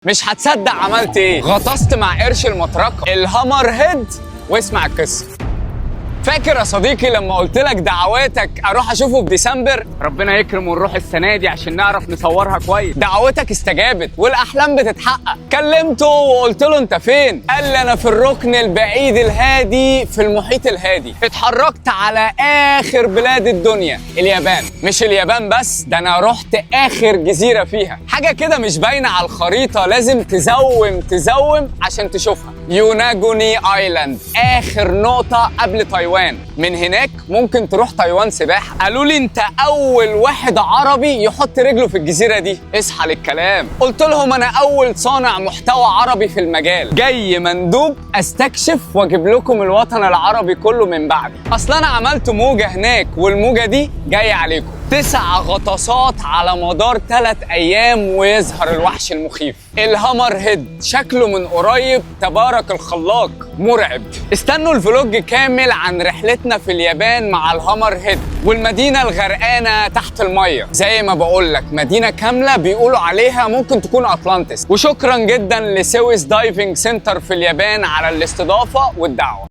مش هتصدق عملت ايه. غطست مع قرش المطرقة ال hammerhead، واسمع القصة. فاكر يا صديقي لما قلت لك دعواتك اروح اشوفه في ديسمبر؟ ربنا يكرم ونروح السنة دي عشان نعرف نصورها كويس. دعوتك استجابت والاحلام بتتحقق. كلمته وقلت له انت فين؟ قال لي انا في الركن البعيد الهادي في المحيط الهادي. اتحركت على اخر بلاد الدنيا، اليابان. مش اليابان بس، ده انا رحت اخر جزيرة فيها، حاجة كده مش باينة على الخريطة، لازم تزوم تزوم عشان تشوفها. يوناجوني island، اخر نقطة قبل تايوان. من هناك ممكن تروح تايوان سباحة. قالوا لي انت اول واحد عربي يحط رجله في الجزيرة دي. اصحى للكلام. قلت لهم انا اول صانع محتوى عربي في المجال، جاي مندوب استكشف واجيب لكم الوطن العربي كله من بعدي. اصل انا عملت موجه هناك والموجه دي جاية عليكم. 9 غطسات على مدار 3 ايام ويظهر الوحش المخيف ال hammerhead. شكله من قريب تبارك الخلاق مرعب. استنوا ال vlog كامل عن رحلتنا في اليابان مع ال hammerhead والمدينة الغرقانة تحت المية. زي ما بقول لك، مدينة كاملة بيقولوا عليها ممكن تكون أطلانتس. وشكرا جدا ل Swiss Diving Center في اليابان على الاستضافة والدعوة.